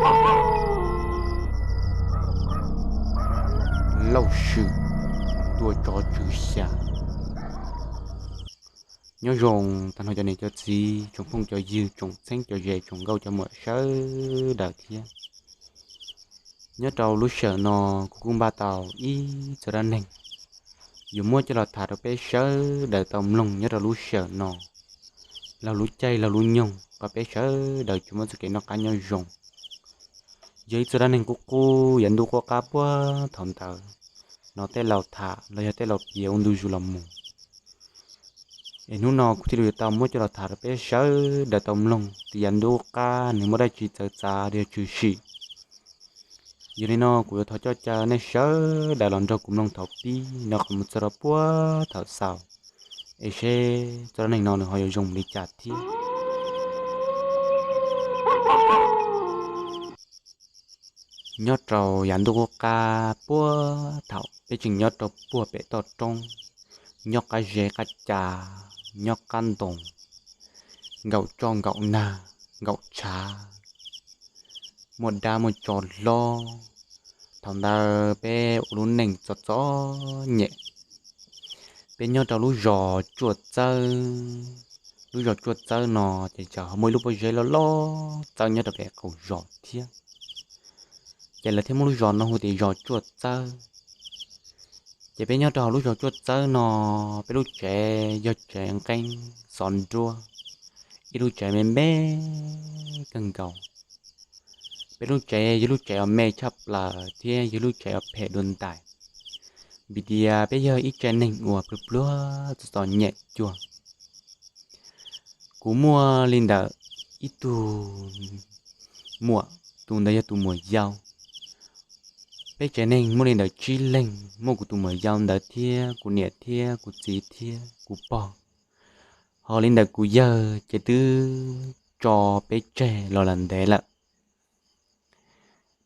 Lauj Swm tua tsov tswv xya. Nyob zoo tag nrho cov niam cov txiv, tsoom phooj cov ywg, tsoom txheeb cov ze, tsoom nkauj cov muam sawv daws thiab. Nyob rau lub sij hawm no kuv kuj npaj tau ib txoj dab neeg yuav muab coj los tham rau peb sawv daws tau mloog nyob rau lub sij hawm no. Laug lub caij laug lub nyoog kom peb sawv daws tsuas muaj txoj kev noj qab nyob zoo. Yog ib txoj dab neeg qub qub yav ntuj qub qab puag thaum ntawd no tej laus tham los yog tej laus piav ua ntu zus los mus. Es hnub no kuv thiaj li yuav tau muab coj los tham rau peb sawv daws tau mloog tias yav ntuj qub qab nws muaj dab tsi txawv txav los yog tshwm sim. Yog li no kuv yuav thov coj caw nej sawv daws los nrog kuv mloog thaum pib no kom mus txog rau puag thaum xaus, es seb txoj dab neeg no nws ho yuav zoo li cas thiab. Nyob rau yav ntuj qub qab puag thaum peb tseem nyob rau puag pem toj roob, nyob qab zeb qab ca, nyob qab ntoo, nkaum tsoj nkaum nag, nkaum tshav, muaj dab muaj tsov hlob. Thaum ntawd peb ua lub neej txom txom nyem. Peb nyob rau lub zos Tsuaj Txawb. Lub zos Tsuaj Txawb no ces txawm ho muaj ib lub pob zeb loj loj txawb nyob rau pem qaum zos thiab, ces lawv thiaj muab lub zos no hu tias zos Tsuaj Txawb. Ces peb nyob rau hauv lub zos Tsuaj Txawb no, peb lub tsev yog tsev nqeeb xov nruab, ib lub tsev me me kawg nkaus. Peb lub tsev yog lub tsev uas me tshaj plaws thiab yog lub tsev uas phem dua ntais, vim tias peb yog ib tsev neeg uas pluag pluag txom txom nyem cuag. Kuv muaj li ntawm ib tug muam, tus ntawd yog tus muam yau. Peb tsev neeg muaj li ntawm tsib leeg, muaj kuv tus muam yau ntawd thiab kuv niam thiab kuv txiv thiab kuv pog. Ho li ntawm kuv yawg ces twb tso peb tseg los lawm ntev lawm.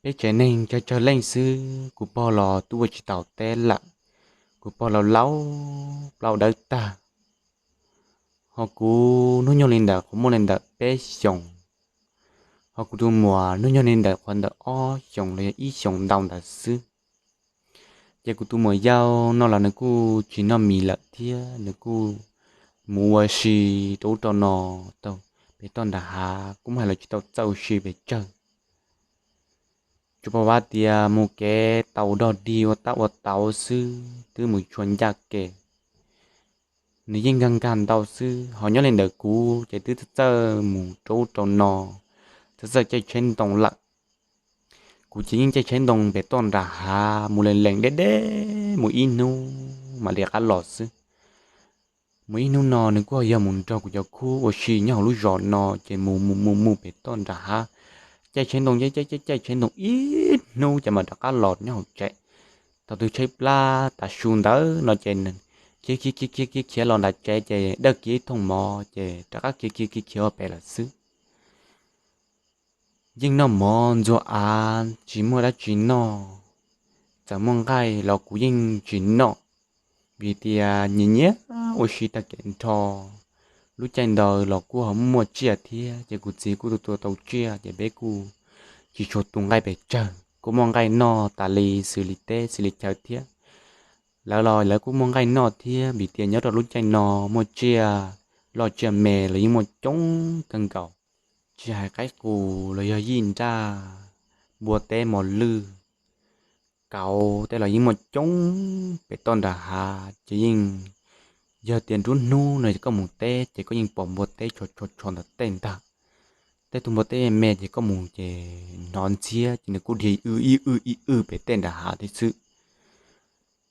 Peb tsev neeg tsawg tsawg leej xwb, kuv pog los twb ua tsis taus teb lawm, kuv pog laus laus plaub dawb tag. Ho kuv hnub nyoog li ntawm qhov muaj li ntawm peb xyoos, ho kuv tus muam hnub nyoog li ntawm qhov ntawm ob xyoos los yog ib xyoos ntau ntawd xwb. Ces kuv tus muam yau no los nws kuj tsis noj mis lawm thiab nws kuj mus ua si rau ub rau no, tau pem toj nram hav kuj muaj hais los tsis tau txawj ua si pes tsawg. Tsuas pom vaj tias mus kev tau dog dig ua tab ua tauv xwb, twb mus tshua ncaj ke. Nws yeej nkag nkag ntau xwb, ho nyob li ntawm kuv ces twb txawj mus rau ub rau no, txawj txawj caij tsheb ntoo lawm. Kuv ces yeej caij tsheb ntoo pem toj nram hav mus lees lees deb deb mus ib hnub mam li rov qab los xwb. Mus ib hnub no nws kuj yog mus nrog kuv cov khub ua si nyob hauv lub zos no ces mus mus mus mus pem toj nram hav, caij tsheb ntoo caij caij caij tsheb ntoo ib hnub ces mam rov qab los nyob hauv tsev. Thaum twg tshaib plab tav su ntawd no ces khiav khiav khiav khiav khiav los nram tsev ces dawj kiag ib thooj mov ces rov qab khiav khiav khiav khiav ua pem lawm xwb. Yeej noj mov ntxuag av tsis muaj dab tsi noj, txawm muaj nqaij los kuv yeej tsis noj, vim tias nyiam nyiam ua si tag kev nrho. Lub caij ntawd los kuj ho muaj tsiaj thiab ces kuv txiv kuj tua tua tau tsiaj ces peb kuj tsis tshua tu nqaij pes tsawg, kuj muaj nqaij noj tas li xws li teb xws li chaw thiab. Lawv los lawv kuj muaj nqaij noj thiab vim tias nyob rau lub caij no muaj tsiaj loj tsiaj me los yeej muaj coob kawg nkaus. Tsis hais qaib qus los yog yij nraj, npua teb mos lwj, kauv tej los yeej muaj coob pem toj nram hav ces yeej yog tias nruab hnub no koj mus teb ces koj yeej pom npua teb tsho tsho tsho ntawm tej ntag. Tej tug npua teb me ces koj mus ces hnov ntxhiab ces nws kuj dhia ib w ib w ib w pem tej nram hav thiab xwb.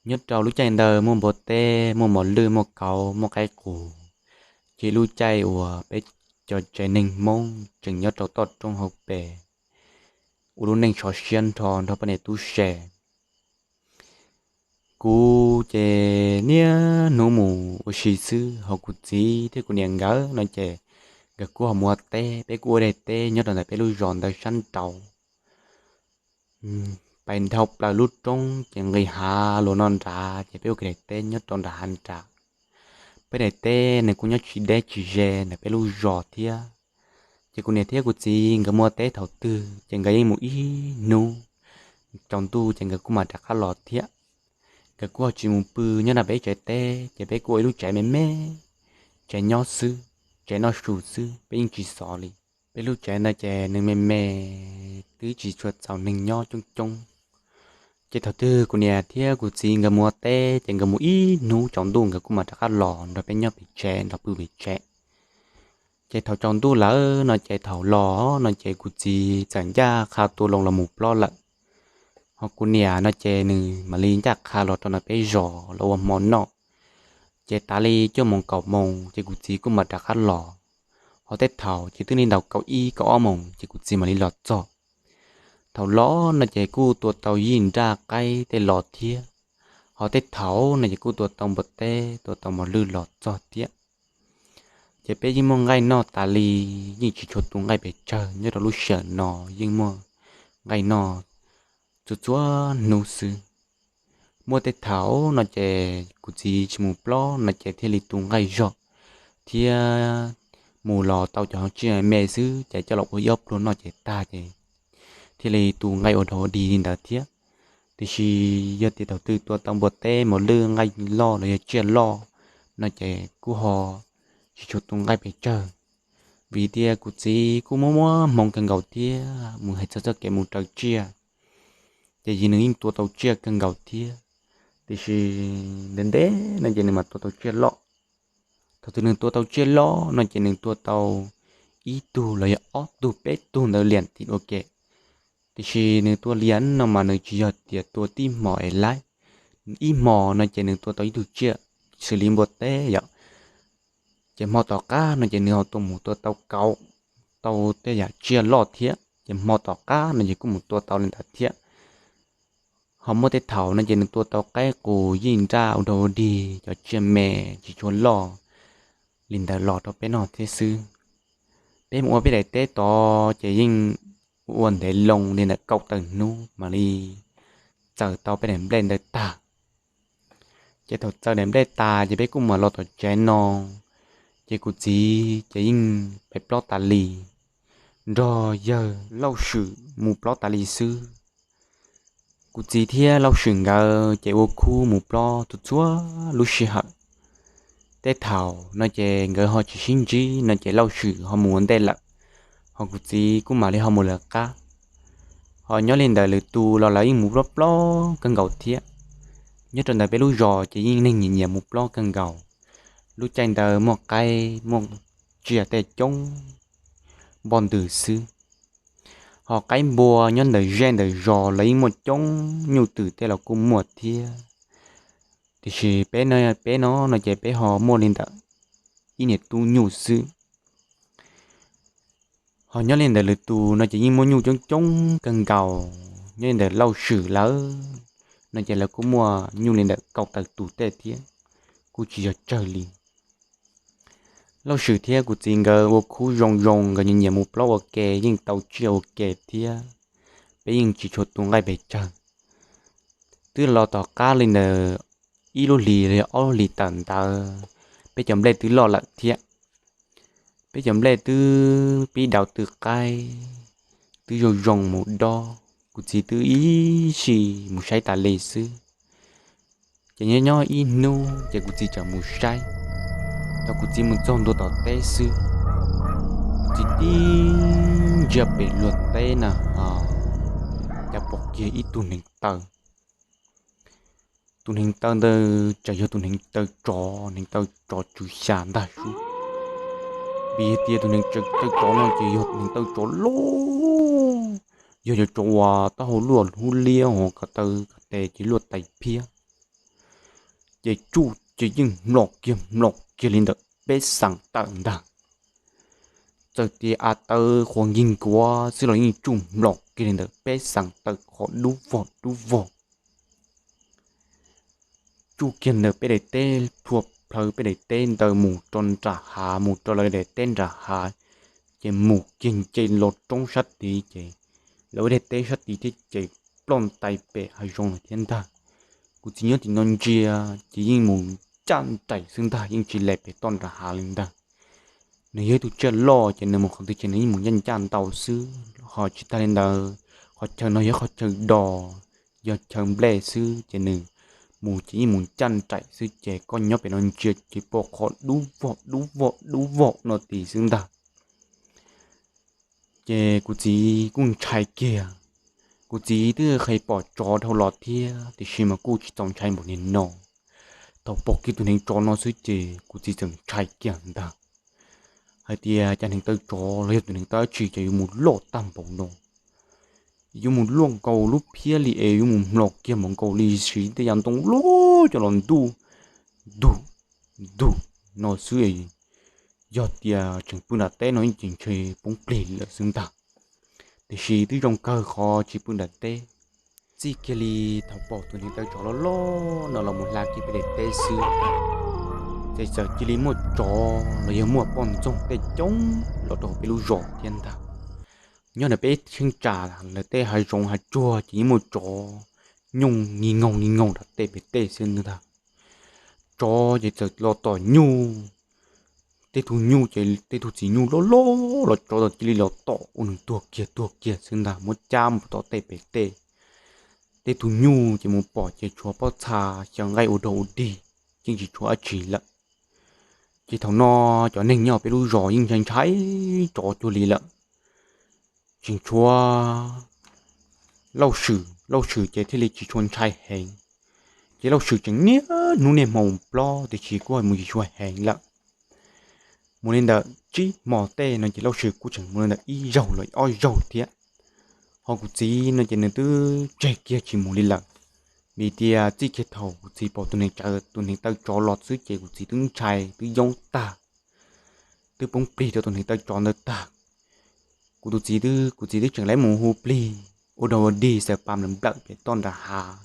Nyob rau lub caij ntawd muaj npua teb, muaj mos lwj, muaj kauv, muaj qaib qus, ces lub caij uas peb cov tsev neeg Hmoob tseem nyob rau toj roob hauv pes, ua lub neej sov siab nrho nrog poj niam tub se. Kuv ces niaj hnub mus ua si xwb, ho kuv txiv thiab kuv niam nkawd no ces nkawd kuj ho mus ua teb, peb kuj ua daim teb nyob rau ntawm peb lub zos ntawd sab nraud. Pais dhau plaws lub roob ces nqis hav luas no nrad ces peb ua kiag daim teb nyob rau nram hav nrad. Peb daim teb nws kuj nyob tsis deb tsis ze ntawm peb lub zos thiab. Ces kuv niam thiab kuv txiv nkawd mus ua teb thaum twg ces nkawd yeej mus ib hnub tsaus ntuj ces nkawd kuj mam rov qab los thiab. Nkawd kuj ho tsis mus pw nyob nram peb tsev teb, ces peb kuj ua ib lub tsev me me, tsev nyob xwb, tsev noj su xwb, peb yeej tsis xov li. Peb lub tsev ntawd ces nws me me, twb tsis tshua txaus neeg nyob coob coob. Ces thaum twg kuv niam thiab kuv txiv nkawd mus ua teb ces nkawd mus ib hnub tsaus ntuj nkawd kuj mam rov qab los nrog peb nyob pem tsev, nrog pw pem tsev. Ces thaum tsaus ntuj lawm no ces thaum los no ces kuv txiv txawm ncaj qha tua loo los mus plob lawm. Ho kuv niam no ces nws mam li ncaj qha los rau ntawm peb zos los ua hmo noj. Ces tas li cuaj moos kaum moos ces kuv txiv kuj mam rov qab los. Ho tej thaum ces twb li ntaus kaum ib kaum ob moos ces kuv txiv mam li los txog. Thaum los no ces kuj tua tau yij nraj qaib tej los thiab. Ho tej thaum no ces kuj tua tau npua teb, tua tau mos lwj los txog thiab. Ces peb yeej muaj nqaij noj tas li, yeej tsis tshua tu nqaij pes tsawg, nyob rau lub sij hawm no yeej muaj nqaij noj txhua txhua hnub xwb. Muaj tej thaum no ces kuv txiv tsis mus plob no ces thiaj li tu nqaij zog thiab, mus los tau cov tsiaj me xwb ces coj los ua ib ob pluag noj ces tag ces thiaj li tu nqaij ua dog ua dig li ntawd thiab. Tiam sis yog tias thaum twg tua tau npua teb, mos lwj, nqaij loj los yog tsiaj loj no ces kuj ho tsis tshua tu nqaij pes tsawg, vim tias kuv txiv kuj muaj muaj hmoo kawg nkaus thiab, mus hais txog txoj kev mus raws tsiaj ces nws yeej tua tau tsiaj kawg nkaus thiab. Tiam sis ntev ntev no ces nws mam tua tau tsiaj loj. Thaum twg nws tua tau tsiaj loj no ces nws tua tau ib tug los yog ob tug peb tug ntawd liam tim ua ke. Tiam sis nws tua liam no mas nws tsis yog tias tua tib hmos es laib. Ib hmos no ces nws tua tau ib tug tsiaj xws li npua teb yom, ces hmo tom qab no ces nws ho tua mus tua tau kauv, tau tej yam tsiaj loj thiab, ces hmo tom qab no ces kuj mus tua tau li ntawd thiab. Ho muaj tej thaum no ces nws tua tau qaib qus, yij nraj, ua dog ua dig, cov tsiaj me tsis tshua loj li ntawd los rau peb noj thiab xwb. Peb mus ua peb daim teb tod ces yeej ua ntev loo li ntawm kaum tawm hnub mam li txaws tau peb daim nplej ntawd tag. Ces thaum txaws daim nplej tas ces peb kuj mam los tom tsev no, ces kuv txiv ces yeej pais plob tas li, nrog yawg Lauj Swm mus plob tas li xwb. Kuv txiv thiab Lauj Swm nkawd ces ua khub mus plob txhua txhua lub sij hawm. Tej thaum no ces nkawd ho tsis sib ntsib no ces Lauj Swm ho mus ua ntej lawm, ho kuv txiv kuj mam li ho mus lawv qab. Ho nyob li ntawm lwm tus los lawv yeej mus plob plob kawg nkaus thiab. Nyob rau ntawm peb lub zos ces yeej neeg nyiam nyiam mus plob kawg nkaus. Lub caij ntawd muaj qaib muaj tsiaj tej coob npoj ntws xwb. Ho qaib npua nyob ntawm zej ntawm zos los yeej muaj coob, nyuj twm tej los kuj muaj thiab. Tiam sis peb no, peb no no ces peb ho muaj li ntawm ib niam tub nyuj xwb. Ho nyob li ntawm lwm tus no ces yeej muaj nyuj coob coob kawg nkaus, nyob li ntawm Lauj Swm lawv no ces lawv kuj muaj nyuj li ntawm kaum tawm tus tej thiab, kuj tsis yog tsawg li. Lauj Swm thiab kuv txiv nkawd ua khub zoo zoo, nkawd nyiam nyiam mus plob ua ke, yeej tau tsiaj ua ke thiab. Peb yeej tsis tshua tu nqaij pes tsawg. Twb los tom qab li ntawm ib lub hlis los yog ob lub hlis tawm ntawd, peb cov nplej twb loj lawm thiab. Peb cov nplej twb pib dauv tw qaib, twb zoo zoo mus dob, kuv txiv twb ib sij mus saib tas li xwb. Ces nyob nyob ib hnub ces kuv txiv txawm mus saib. Thaum kuv txiv mus txog ntua tom teb xwb, kuv txiv tib ntsia pem luag teb na, cas pom kiag ib tug hneev taw. Tus hneev taw ntawd tseem yog tus hneev taw tsov, hneev taw tsov tswv xya ntag sub. Vim tias tus hneev taw tsov no ces yog hneev taw tsov loj, yog cov tsov uas taub hau luaj hub liab, ho ko taw ko tes ces luaj tais phiab. Ces tsuj ces yeej hmlos kiag hmlos kiag li ntawm peb xeem tawm ntag. Txawm tias av tawv qhuav nkig nkuav xwb los yeej tsuj hmlos kiag li ntawm peb xeem tawm qhov dub vog dub vog. Tsuj kiag ntawm peb daim teb, plhuav plhawv peb daim teb ntawd mus rau nram hav, mus rau lawv daim teb nram hav, ces mus kiag nce los roob sab tid, ces lawv daim teb sab tid thiab ces ploj ntais pem hav zoov lawm thiab ntag. Kuv txiv nyob tim no ntsia ces yeej mus caj nraim xwb ntag, yeej tsis lem pem toj nram hav li ntag. nws yog ib tug tsiaj loj ces nws mus qhov twg ces nws yeej mus ncaj ncaj ntau xwb. Ho tsis tag li ntawd, qhov chaw no yog qhov chaw dos, yog chaw nplej xwb ces nws mus ces yeej mus ncaj nraim xwb ces koj nyob pem no ntsia ces pom qhov dub vog dub vog dub vog no tid xwb ntag. Ces kuv txiv kuj ntshai kiag. Kuv txiv twb qhia pom tsov dhau los thiab tiam sis mas kuj tsis txaus ntshai npaum li no. Thaum pom kiag tus neev tsov no xwb ces kuv txiv txawm ntshai kiag ntag hais tias cas neev taw tsov los yog tus neev taw dab tsi ces yuav mus loj tag npaum no, yuav mus luaj nkaus lub phiab li es yuav mus mlos kiag npaum nkaus li siv tej yav ntoo loj coj los ntuj ntug ntug no xwb. Yog tias tseem pw nram teb no ces ntshe poob plig lawm xwb ntag. Tiam sis twb zoo kawg qhov tsis pw nram teb. Txij kiag li thaum pom tus neev taw tsov loj loj no los mus hla kiag peb daim teb xwb, ces txawm cia li muaj tsov los yog muaj poj ntxoog tej coob los rau peb lub zos thiab ntag. Nyob ntawm peb cheeb tsam lawv tej hav zoov hav tsuag ces yeej muaj tsov nyooj ni nkaug ni nkaug nram tej pem tej xwb ntag. Tsov ces txawm los tom nyuj, tej tug nyuj ces tej tug txiv nyuj loj loj los tsov txawm cia li los tom ua nws tuag kiag tuag kiag xwb ntag, muab cab mus tom tej pem tej. Tej tug nyuj ces mus pom ces tshuav pob txha xyaw nqaij ua dog ua dig, yeej tsis tshuav dab tsi lawm. Ces thaum no cov neeg nyob peb lub zos yeej ntshai ntshai tsov cuag li lawm. Tseem tshuav Lauj Swm, Lauj Swm ces thiaj li tsis tshua ntshai heev. Ces Lauj Swm tseem niaj hnub niaj hmo mus plob tiam sis kuj mus tsis tshua heev lawm. Mus li ntawm tsib hmo tej no ces Lauj Swm kuj tseem mus li ntawm ib zaug los ob zaug thiab. Ho kuv txiv no ces nws twb tseg kiag tsis mus li lawm, vim tias txij kiag thaum kuv txiv pom tus neev taw tsov los xwb ces kuv txiv twb ntshai twb yoob tag, twb poob plig rau tus neev taw tsov ntawd tag. Kuv tus txiv, kuv txiv twb tseem lawv mus hu plig ua dog ua dig xaws pas nplawm nplawm pem toj nram hav.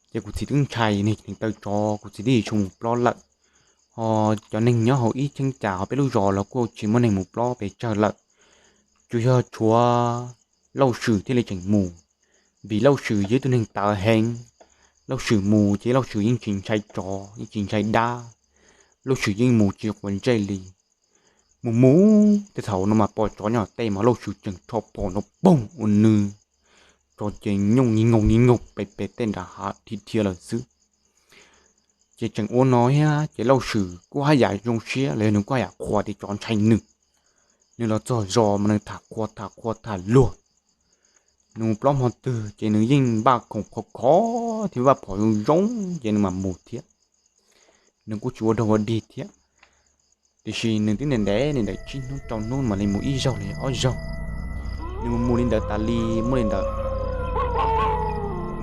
Ces kuv txiv twb ntshai neev taw tsov, kuv txiv twb tsis tshua mus plob lawm. Ho cov neeg nyob hauv ib cheeb tsam hauv peb lub zos los kuj tsis muaj neeg mus plob pes tsawg lawm, tsuas yog tshuav Lauj Swm thiaj li tseem mus, vim Lauj Swm yog ib tug neeg tawv heev. Lauj Swm mus ces Lauj Swm yeej tsis ntshai tsov yeej tsis ntshai dab, Lauj Swm yeej mus tsis quav ntsej li. Mus mus tej thaum no mas pom tsov nyob tej mas Lauj Swm tseem rho phom no poog ua nws, tsov ces nyooj ni nkaug ni nkaug pem pem tej nram hav dhia dhia lawm xwb. Ces tseem ua no thiab ces Lauj Swm kuj haj yam zoo siab los yog nws kuj haj yam qhuas tias tsov ntshai nws. Nws los txog zos mas nws tham qhuas tham qhuas tham luag. Nws mus plob hmo twg ces nws yeej npaj khoom khov khov thiab npaj phom zoo zoo ces nws mam mus thiab. Nws kuj tsis ua dog ua dig thiab, tiam sis nws twb ntev ntev li ntawm tsib hnub rau hnub mam li mus ib zaug li ob zaug. Nws mus mus li ntawd tas li muaj li ntawd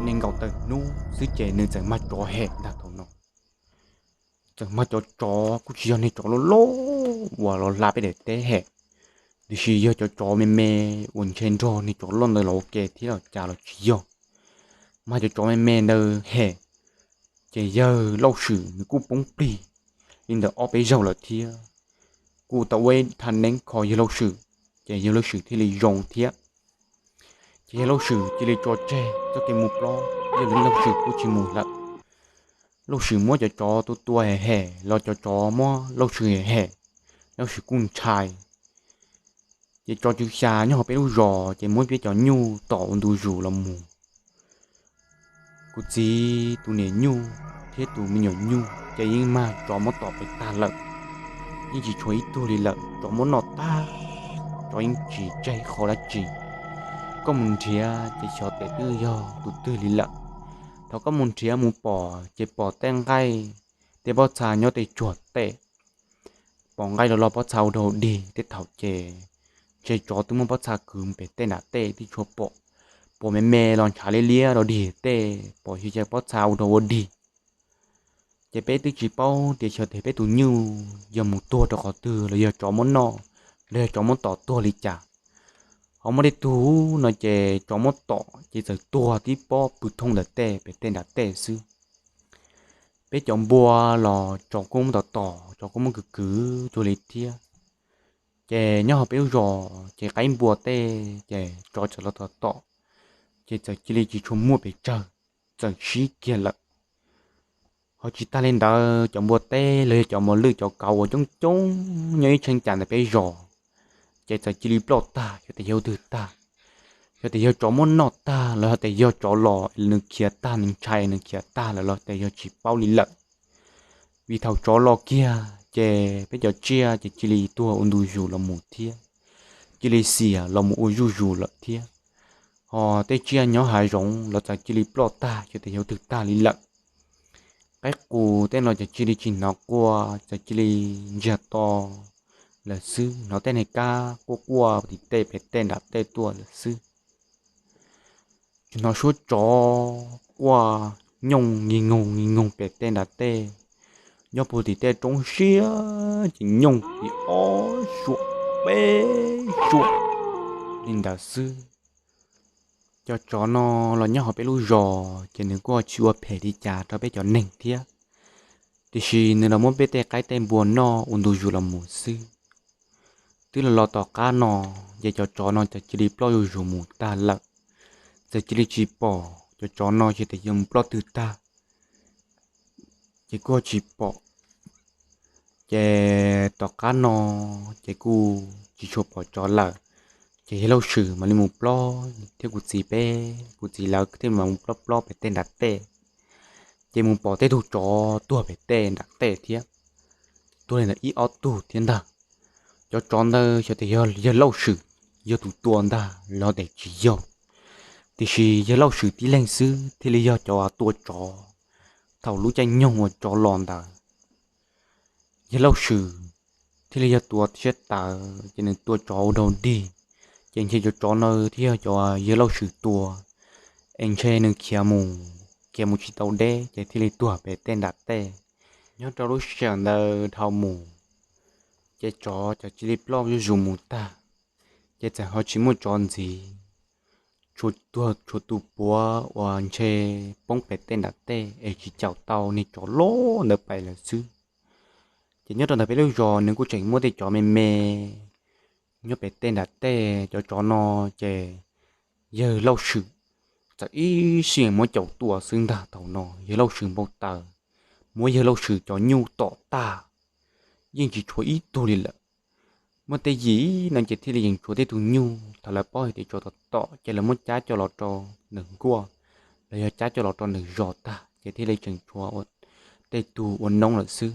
nees nkaum tawm hnub xwb ces nws txawm mag tsov hem ntag thaum no. Txawm mag cov tsov kuj tsis yog niag tsov loj loj uas los hla peb daim teb hem, tiam sis yog cov tsov me me uas ntshe nrog niag tsov loj ntawd los ua ke thiab los cas los tsis yog. Mag cov tsov me me ntawd hem, ces yawg Lauj Swm nws kuj poob plig li ntawm ob peb zaug lawm thiab. Kuj tau ua ib thaj neeb kho yawg Lauj Swm, ces yawg Lauj Swm thiaj li zoo thiab. Ces yawg Lauj Swm cia li tso tseg txoj kev mus plob, yog li Lauj Swm kuj tsis mus lawm. Lauj Swm muab cov tsov tua tua hem hem los cov tsov muab Lauj Swm hem hem, Lauj Swm kuj ntshai. Ces tsov tswv xya nyob hauv peb lub zos ces muab peb cov nyuj tom ua ntu zus los mus. Kuv txiv tus niam nyuj thiab tus me nyuam nyuj ces yeej mag tsov muab tom pem tag lawm, yeej tsis tshuav ib tug li lawm, tsov muab noj tag, tsov yeej tsis tseg qhov dab tsi. Koj mus nrhiav ces xyov tes twb yog tus twg li lawm. Thaum koj mus nrhiav mus pom ces pom tej nqaij, tej pob txha nyob tej tsuag tej, pom nqaij los los pob txha ua dog ua dig tej thaum ces ntshe tsov twb muab pob txha kwv pem tej nram tej twb tsis tshua pom. Pom me me los ntshav liab liab dog dig tej, pom xyov cas pob txha ua dog ua dig. Ces peb twb tsis paub tias xyov tes peb tus nyuj yog mus tuag rau qhov twg los yog tsov muab noj, los yog tsov muab tom tuag li cas. Ho muaj tej tug no ces tsov muab tom ces txawm tuag tib pob pw thooj ntawm tej pem tej nram tej xwb. Peb cov npua los tsov kuj muab tom tom, tsov kuj muab kwv kwv cuag li thiab. Ces nyob hauv peb lub zos ces qaib npua tej ces tsov txawm los tom tom, ces txawm cia li tsis tshua muaj pes tsawg, txawm sib kiag lawm. Ho tsis tag li ntawd, cov npua teb los yog cov mos lwj cov kauv uas coob coob nyob ib cheeb tsam ntawm peb zos, ces txawm cia li ploj tag, xyov tias yog twg tag, xyov tias yog tsov muab noj tag los yog tias yog tsov los nws khiav tag, nws ntshai nws khiav tag lawm los tias yog tsis paub li lawm. Vim thaum tsov los kiag ces peb cov tsiaj ces cia li tuag ua ntu zus los mus thiab, cia li xiam los mus ua zuj zus lawm thiab. Ho tej tsiaj nyob hav zoov los txawm cia li ploj tag, xyov tias yog twg tag li lawm. Qaib qus tej no ces cia li tsis hnov quaj, txawm cia li ntsiag to lawm xwb, hnov tej neeg kab quaj quaj tim tej pem tej nram tej tuaj lawm xwb. Tsis hnov suab tsov quaj nyooj ngi nug ngi nug pem tej nram tej, nyob puag tim tej roob siab ces nyooj li ob suab peb suab li ntawd xwb. Cov tsov no los nyob hauv peb lub zos ces nws kuj tsis ua phem li cas rau peb cov neeg thiab, tiam sis nws los muab peb tej qaib tej npua noj ua ntu zus los mus xwb. Twb los los tom qab no, ces cov tsov no ces cia li ploj zuj zus mus tag lawm. Txawm cia li tsis pom cov tsov no ces tias yuav mus ploj twg tag, ces kuj tsis pom. Ces tom qab no ces kuj tsis tshua pom tsov lawm. Ces yawg Lauj Swm mam li mus plob thiab kuv txiv peb, kuv txiv lawv thiaj mam mus plob plob pem tej nram tej. Ces mus pom tej tug tsov tuag pem tej nram tej thiab, tuag li ntawd ib ob tug thiab ntag. Cov tsov ntawd xyov tias yog yawg Lauj Swm yog tus tua ntag los tias tsis yog, tiam sis yawg Lauj Swm tib leeg xwb thiaj li yog cov tua tsov. Thaum lub caij nyoog uas tsov los ntawd, yawg Lauj Swm thiaj li yog tua siab tawv ces nws tua tsov ua dog dig, ces ntshe cov tsov ntawd thiaj yog cov yawg Lauj Swm tua, es ntshe nws khiav mus, khiav mus tsis tau deb ces thiaj li tuag pem tej nram tej. Nyob rau lub sij hawm ntawd dhau mus, ces tsov ces cia li ploj zuj zus mus tag, ces txawm ho tsis muaj tsov ntxiv. Tshuav tuag tshuav tus puav uas ntshe poob pem tej nram tej es tsis caum tau niag tsov loj ntawd pais lawm xwb. Ces nyob rau ntawm peb lub zos nws kuj tseem muaj tej cov me me nyob pem tej nram tej. Cov tsov no ces yawg Lauj Swm txawm ib sij muab caum tua xwb ntag. Thaum no yawg Lauj Swm npau taws, muab yawg Lauj Swm cov nyuj tom tag, yeej tsis tshuav ib tug li lawm. Muaj tej yim no ces thiaj li yeej tshuav tej tug nyuj. Thaum lawv paub hais tias tsov tom tom ces lawv muab cab coj los rau ntawm nkuaj, los yog cab coj los rau ntawm zos tag ces thiaj li tseem tshuav tej tug ua noob lawm xwb.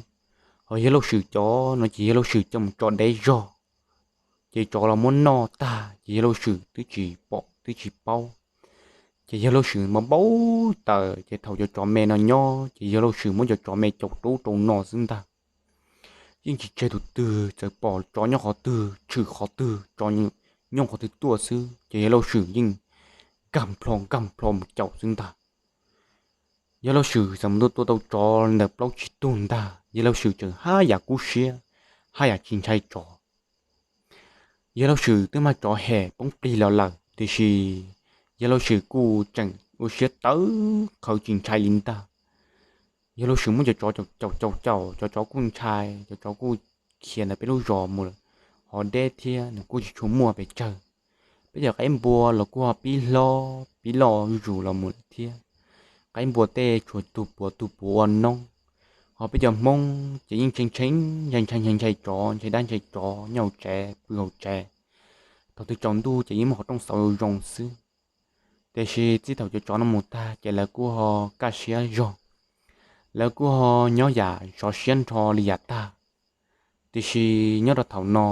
Ho yawg Lauj Swm cov no ces yawg Lauj Swm coj mus tso deb zog, ces tsov los muab noj tag ces yawg Lauj Swm twb tsis pom twb tsis paub. Ces yawg Lauj Swm mas npau taws, ces thaum cov tsov me no nyob ces yawg Lauj Swm muab cov tsov me caum rau ub rau no xwb ntag. Yeej tsis tseg tus twg, txawm pom tsov nyob qhov twg, tshwm qhov twg, tsov nyob qhov twg tuaj xwb ces yawg Lauj Swm yeej nkag nplho nkag nplho mus caum xwb ntag. Yawg Lauj Swm txawm mus tua tau tsov li ntawm plaub tsib tug ntag, yawg Lauj Swm tseem haj yam kub siab, haj yam tsis ntshai tsov. Yawg Lauj Swm twb mag tsov hem poob plig los lawm, tiam sis yawg Lauj Swm kuj tseem ua siab tawv qhawv tsis ntshai li ntag. Yawg Lauj Swm muab cov tsov caum caum caum, cov tsov kuj ntshai, cov tsov kuj khiav ntawm peb lub zos mus lawm, ho deb thiab nws kuj tsis tshua muaj pes tsawg. Peb cov qaib npua los kuj ho pib hlob pib loj zuj zus los mus lawm thiab. Qaib npua tej tshuav tug puav tug puav ua noob, ho peb cov Hmoob ces yeej tshee tshee ntshai ntshai ntshai tsov, ntshai dab ntshai tsov nyob hauv tsev pw hauv tsev. Thaum twg tsaus ntuj ces yeej muab qhov rooj xauv zoo zoo xwb. Tiam sis txij thaum cov tsov no mus tag ces lawv kuj ho kaj siab zog, lawv kuj ho nyob yam sov siab nrho li yam tag. Tiam sis nyob rau thaum no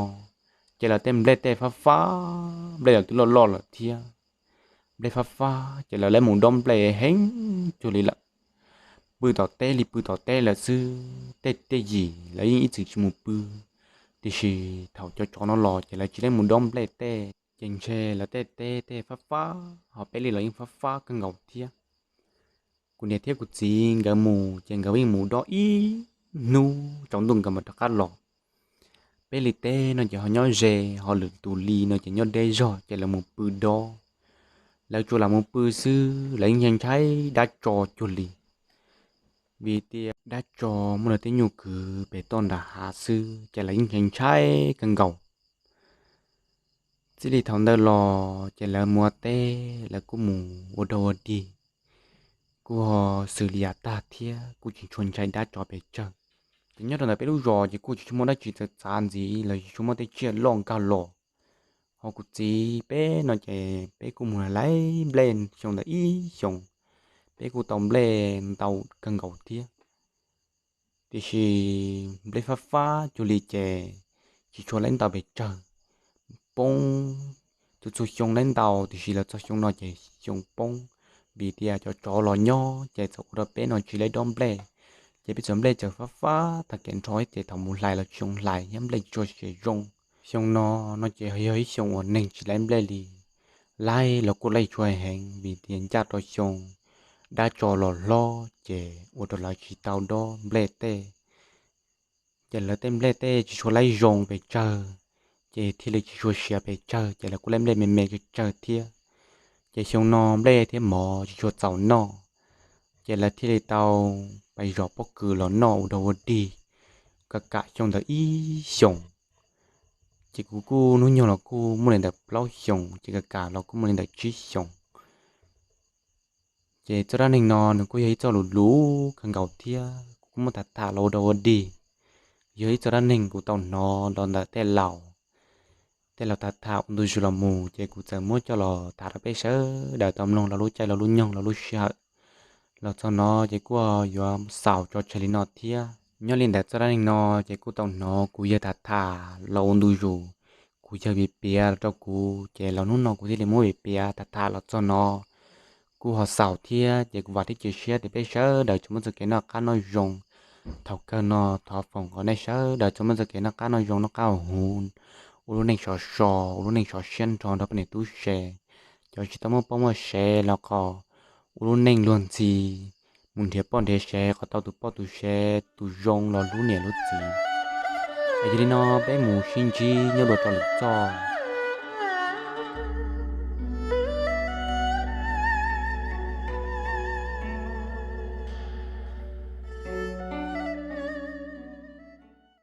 ces lawv tej nplej tej fab fab, nplej lawv twb loj loj lawm thiab. Nplej fab fab ces lawv lawv mus dob nplej heev cuag li lawm. Pw tom teb li pw tom teb lawm xwb, tej tej yim lawv yeej ib txwm tsis mus pw. Tiam sis thaum cov tsov no los ces lawv tsis lawv mus dob nplej tej, ces ntshe lawv tej teb tej fab fab, ho peb li los yeej fab fab kawg nkaus thiab. Kuv niam thiab kuv txiv nkawd mus ces nkawd yeej mus dob ib hnub tsaus ntuj nkawd mam rov qab los. Peb li teb no ces ho nyob ze, ho lwm tus li no ces nyob deb zog ces lawv mus pw dob. Lawv tsuas lam mus pw xwb, lawv yeej ntshai ntshai dab tsov cuag li. Vim tias dab tsov muaj lawv tej nyuj kwv pem toj nram hav xwb ces lawv yeej ntshai ntshai kawg nkaus. Txij li thaum ntawd los ces lawv mus ua teb, lawv kuj mus ua dog ua dig, kuj ho xws li yav tag thiab, kuj tsis tshua ntshai dab tsov pes tsawg. Ces nyob rau ntawm peb lub zos ces kuj tsis tshua muaj dab tsi txawv txav ntxiv los tsis tshua muaj tej tsiaj loj nkag los. Ho kuv txiv peb no ces peb kuj mus laij nplej xyoo ntawd ib xyoos, peb kuj tau nplej ntau kawg nkaus thiab. Tiam sis nplej fab fab cuag li ces tsis tshua laij ntau pes tsawg, poob. Txhua txhua xyoo laij ntau, tiam sis los txog xyoo no ces xyoo poob, vim tias cov tsov los nyob ces txawm ua rau peb no tsis laij dob nplej. Ces peb txawm nplej txawm fab fab tag kev nrho ces thaum mus hlais los tsis zoo hlais thiab nplej tsis tshua siav zoo. Xyoo no, no ces yog ib xyoo uas neeg tsis laij nplej li. Laij los kuj laij tsis tshua heev vim tias ncaj rau xyoo dab tsov los hlob ces ua rau lawv tsis tau dob nplej tej. Ces lawv tej nplej tej tsis tshua laij zoo pes tsawg, ces thiaj li tsis tshua siav pes tsawg, ces lawv kuj laij nplej me me tsawg tsawg thiab. Ces xyoo no nplej thiab mov tsis tshua txaus noj, ces lawv thiaj li tau pais zov pob kws los noj ua dog ua dig, kam kam xyoo ntawd ib xyoos. Ces kuv kuj hnub nyoog los kuj muaj li ntawm plaub xyoos, ces kam kam los kuj muaj li ntawm tsib xyoos. Ces txoj dab neeg no nws kuj yog ib txoj lus luv kawg nkaus thiab kuv kuj muab tham tham los ua dog ua dig. Yog ib txoj dab neeg kuv tau hnov los ntawm tej laus, tej laus tham tham ua ntu zus los mus, ces kuv txawm muab coj los tham rau peb sawv daws tau mloog los lub caij los lub nyoog los lub sij hawm. Los txog no ces kuj yuav xaus tso tseg li no thiab. Nyob li ntawm txoj dab neeg no ces kuj tau hnov kuv yawg tham tham los ua ntu zus, kuv yawg piav piav los rau kuv, ces los hnub no kuv thiaj li muab piav piav tham tham los txog no kuj ho xaus thiab. Ces kuv vam thiab cia siab tias peb sawv daws tsuas muaj txoj kev noj qab noj zoo. Thaum kawg no thov foom kom nej sawv daws tsuas muaj txoj kev noj qab noj zoo, noj qab haus huv, ua lub neej sov so, ua lub neej sov siab nrho nrog poj niam tub se. Cov tsis tau muaj poj muaj sev los kom ua lub neej luag ntxhi, mus nrhiav poj nrhiav sev kom tau tus poj tus sev tus zoo los hlub niam hlub txiv. Yog li no peb mus sib ntsib nyob dua rau lwm txoj.